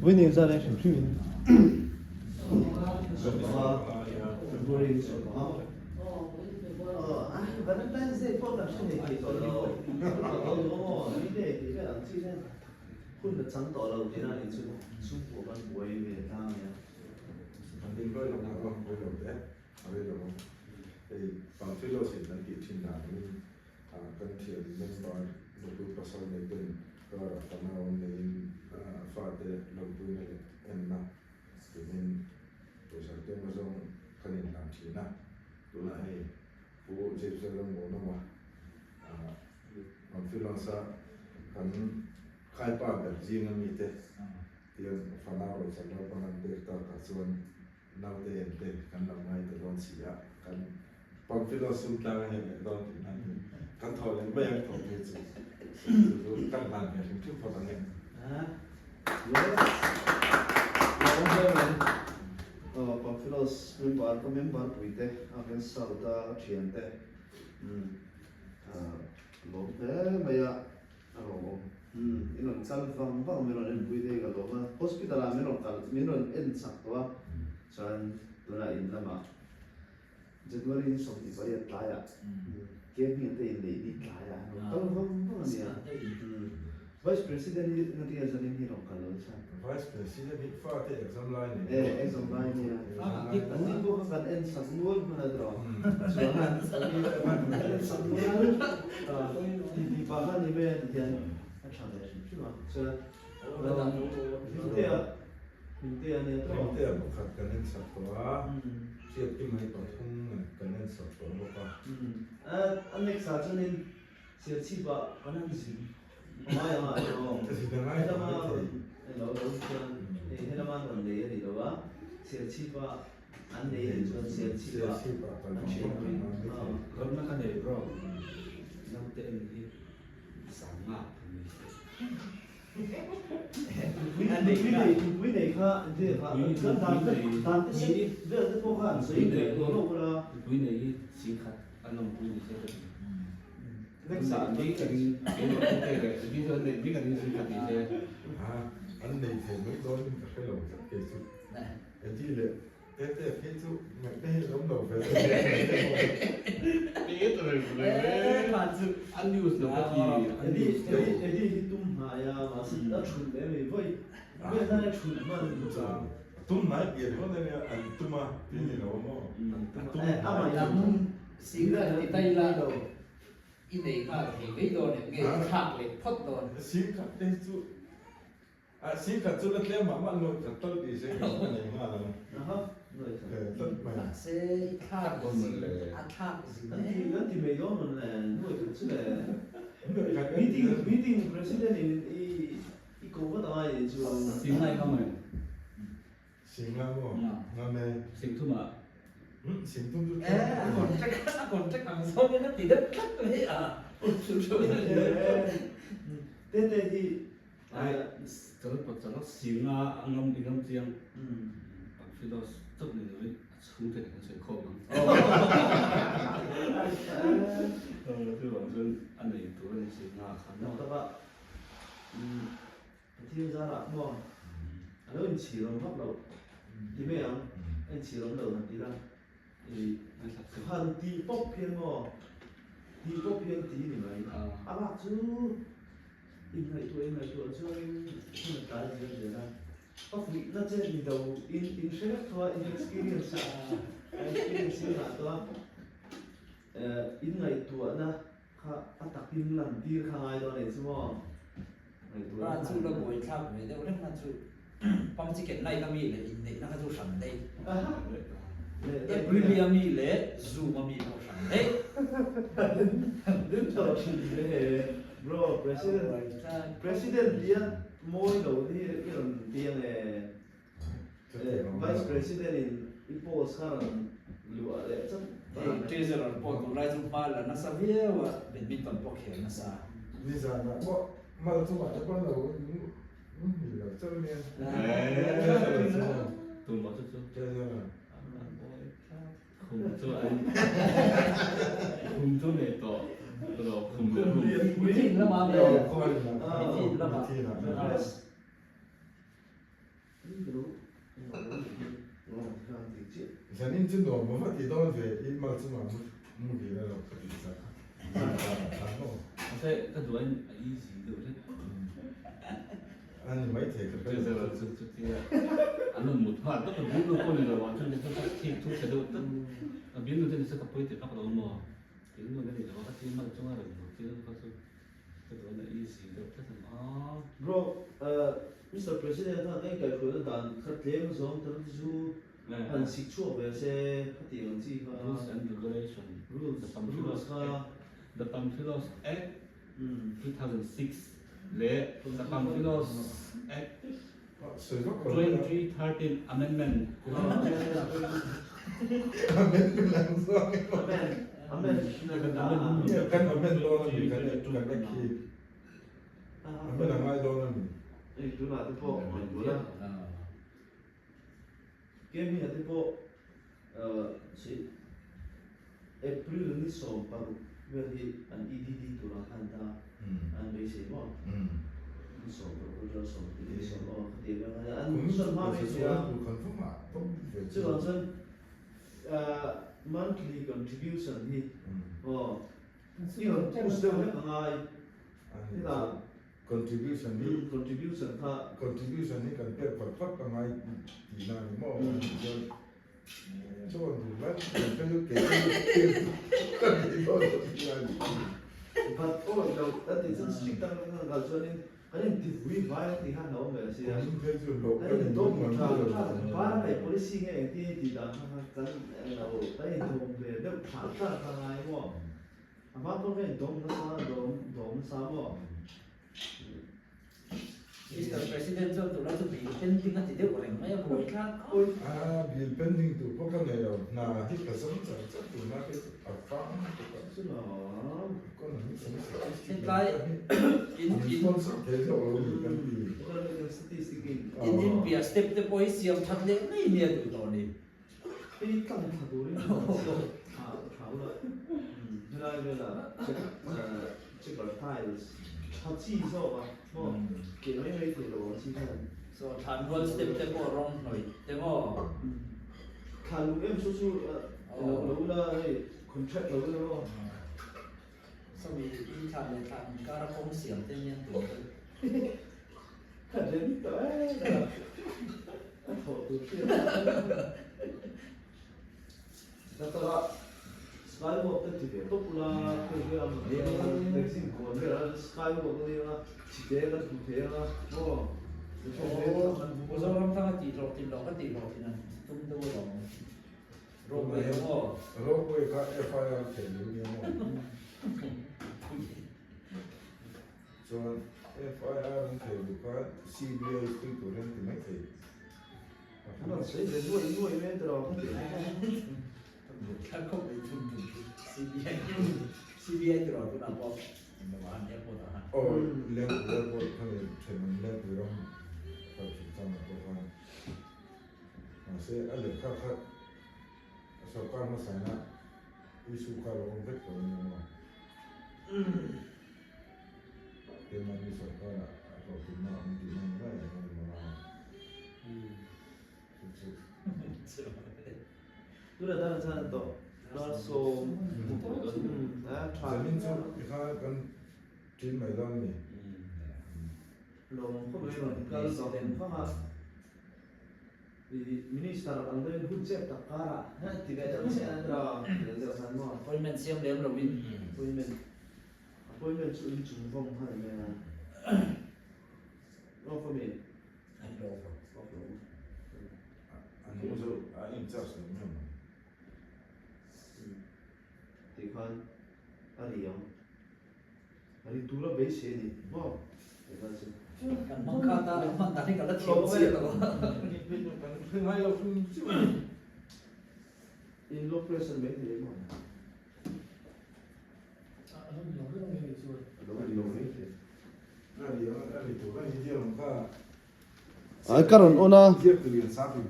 Vawiin zat a hrim hrim in 15 February ni 15. Valentine's Day pawh kan hre nei thei tawh lo. Ni day tih vel ang chi hian hun a chang tawh lo tihna a nih chu chhungkua kan buai ve ta a nia. Kan ding dawi lo na a buai lo te a rei lo ang. Hei Pamphilus in kan tih thin danin Kan thian member nupui pasal nei ten karah fanau an neiin fate lawmpuina leh enna tiin pawisa tlem azawng kan inhlan thin a. Tunah hei Pu James Lalrammuanawma Pamphilonsa kan khaipa ber zinga mite tiang fanau rawn Lalpan an pek takah chuan Naute en te kan lo ngai ta dawn si a, kan Pamphilo sum tlang a hel leh dawn tih nan hi kan thaw leh mai ang tawh phei chu chu chu kan hlan ve hrim hrim phawt ang e. Yes. Lawm hle mai. Aw Pamphilos member ka member pui te a kan South a thian te umm lawm hle mai a. A lawm awm. Umm, in rawn kal vang vang min rawn enpui te hi ka lawm a, hospital ah min rawn kal, min rawn en chak tawh a, chuan tunah in lamah January ni 28 tlaiah Kevin te inneih ni tlaiah an rawn kal vang vang a nia. Umm, Vice President hi engati a zanin hi rawn kal lo chhan? Vice President hi fate exam lai nei Eh, exam lai nia. An ni pawh kha kan en sak nual hman a tawh. Chuan kan en sak nual. Ti ti pah kha ni mai a ti hian a tha ve hrim hrim a. Chuan Hlimtea, Hlimtea nia tawh. Hlimtea pakhat kan en sak tawh a, Hriatkim hei pathum kan en sak tawh bawk a. A next ah chuanin Serchhip ah kan han zin. Ngai ang ah emaw helama rawn elo lo chuan hei helama rawn nei a ni lo a, Serchhip ah an nei a nih chuan Serchhip ah an thian pui a. Ramna ka nei bro, naute en hi sanga ka ni se. Nupui nei nupui nei kha engtin nge kha kan dan te dan te set vel te pawh kha an sawi ve tawh lo bawk a. Nupui nei hi singkhat an awmpui ni se ka ti. An nei thei mai dawn in ka hre lo tlat kei chu. Eddie leh Tete phei chu ngaihna hi an awm lo ve Eddie hi tum hnai a mahse a thulh leh mai vawi vawi hlan a thulh hman Tum hnai pian ringawt ania an tum a tih a ni lo a maw? An tum hnai. Singkhat ti tai la lo i nei nghal thei mai dawn em nge i thlak leh phawt dawn? Singkhat te hi chu ah singkhat chu la tlem mah mah nuaih khat tal tih se ka nei nghal ang. Tlat mai. Mahse i thlak zin a thlak zin em? Kan ti mai dawn mawn le nuaih khat chu le. Meeting meeting president in i i ko vat angai nih chu. Singlai kha maw? Sing la maw? Ngam e. Sing thum ah. Umm sing thum chu Eh, a contract a contract ang zawng in a ti deuh tlat mai a. Te te hi Ai chal pawt chal a sing a a ngam i ngam chiang. Pamphilus chauh ni lovin a chhung te kan sawi khawm ang. Chuvang chuan a nei tur a ni sing nga khan. Tak tak a. Pathian zarah maw a lo inchhir awm vak lo ti mai ang, a inchhir awm lo han ti la, ih han tih pawp hian maw tih pawp hian ti ni mai, a bak chu inngaihtuah inngaihtuah chuanin hun a tlai zel zel a, ka fuihna che ni lo in in hre vek tho a, in experience a experience in ngah tawh a, inngaihtuahna Kha a takin lan tir kha ngai dawn anih chu maw? Ngaihtuah Ra chu la buai thlak ve deuh reng na chu pang chicken night a mi leh inneihna kha chu hran daih. April a mi leh Zoom a mi pawh hran daih. Lim tawh thin hle bro president president tia mawi lo hi i rawn ti ang e. Vice President in i post kha rawn luah leh chauh ta a. Treasurer pawh tunlai chu hma la nasa viau a, badminton pawh khel nasa a. Nizanah pawh mal chungah te pawh lo hmil lo chauh nia. Tumah chu chu. Treasurer. Khum chu an khum chu nei tawh rawh khum leh rum. Mithin lamah. Mithin lamah. chiah. Zanin chu nuam a va ti dawn ve, i mal chu nuam muhil a lo ka ti chak a. Mahse ka duh aiin a easy deuh hlek. A ni maithei ka hre lo. Chu chutia an rawn mut nghal tawp a, bialnu pawh ni lo ah chuan kei chuan ka thik thu chhe deuh tawp. A bialnu te nise ka pawi ti vak lo maw? Bialnu ka ni lo a, ka ti mal chunga rawn mut tir kha chu ka duh aiin a easy deuh tlat ang a. Bro, Mister President khan ka inkaihhruaina dan kha tlem zawng tam te chu han sik chhuak ve se ka tih ang chi kha. Rules and Regulation, Rules, rules kha. The Pamphilos Act 2006 leh The Pamphilos Act 2013 Amendment. Amendment ang zawng emaw. Kan amend dawn a mi kan act hi. Amend a ngai dawn a mi. Hei tunah te pawh ngaihtuah la. Kemi ah te pawh April ni 16 vel hi an EDD turah khan ta an beisei maw? Ni 16 aṭang 20 ni sawm aw khatiang vel khan an sawn hma mai sia. Chuvang chuan monthly contribution hi aw i rawn push deuh hlek a ngai hetah. Contribution hi Contribution kha Contribution hi kan pek vat vat a ngai tihna a ni maw? Chuan chuan duh lai kan hre chu kei chu ka ni dawn lo tih a ni. Vat awih loh a tih chuan strict tak tak kal chuanin kan inti vui vai ang tih khan a awm ve a sia. Kum phei chu loh kan indawm tha tha para nei policy nge engtin i tih dan kha kha kan lo kan indawm ve deuh thlah thlah kha ngai maw? A hma pawh hian dawm nasa dawm dawm nasa maw? Mister President chuan tuna chu bill pending a ti deuh reng mai a buai thlak khawp. A bill pending tur pawh ka nei lo, hna hi ka zawng char char tuna kei chu a vang tuk a. Chulawm. Economic and statistics Hetlai in an in sponsor thei zawk lo ni kan ti. Economic and statistics in. In in piah step te pawh hi siam that leh mai nia duh tawh ni. Hei tlang thla turin thla thla ula helai velah checker tiles tha chi zawk a maw keh mai mai thei lo ang chi khan. So thlan rual step te pawh rawng hnawih te maw? Thlan lung em chu chu lo lo ula hei contract lo ula maw? Sawi i thlan leh thlan inkara kawng siam te nia tur chu. Ka den tawh e a thawh tur hriat a tara skywalk te ti ve tawp ula khawi vel a vaccine kawn vel a skywalk a nia chite kan hmu thei anga maw Mizoram thanga tih hlawhtlin loh ka tih hlawhtlin an tum deuh alawm. Ropeway kha maw? Ropeway kha FIR theih lo nia maw? Chuan FIR an theih loh kha CBI pui tur hian ti mai thei. An rawn sawi ve nuai nuai mai tawh ka ti. Thla khawp mai thum thum chu CBI CBI ti rawh tunah pawh an airport ah khan. Aw Lengpui airport kha ni thenawm Lengpui ram kal chungchang ah pawh khan. Mahse a lehkha kha sorkar hmasaina issue kha a lo awm vek tawh a nia maw? Keimahni sorkara a hlawhtlinna a awm tihna ni mai ang a ni maw? Chu chu. Tunah tan a chhan tawh. Dar sawm. Zanin chu tikha kan ṭin mai dawn a ni. Lawm khawp mai rawn kal tawh phang a. Minister ang deuhin hun chep tak karah ti ve deuh chiah an rawn tel deuh khan maw. Appointment siam lem loin. Appointment appointment chu in chung vawng khan a nia. Off a mi? An lo off. Off lo. An hmu zo a in charge lo mai ang. Ti khan a ri ang. A ri tur a beisei a ni maw? Kan hmang kha ta hman dan hi ka la thiam chiah lo a. Kan hre ngai lo hrim hrim a ni. In low pressure mai thei maw? A lo ni lo reng mai ni chuan. A lo ni lo mai thei. A ri ang a ri tur a ni diak ang kha. Ai ka rawn on a. Ziak tu lian sap in.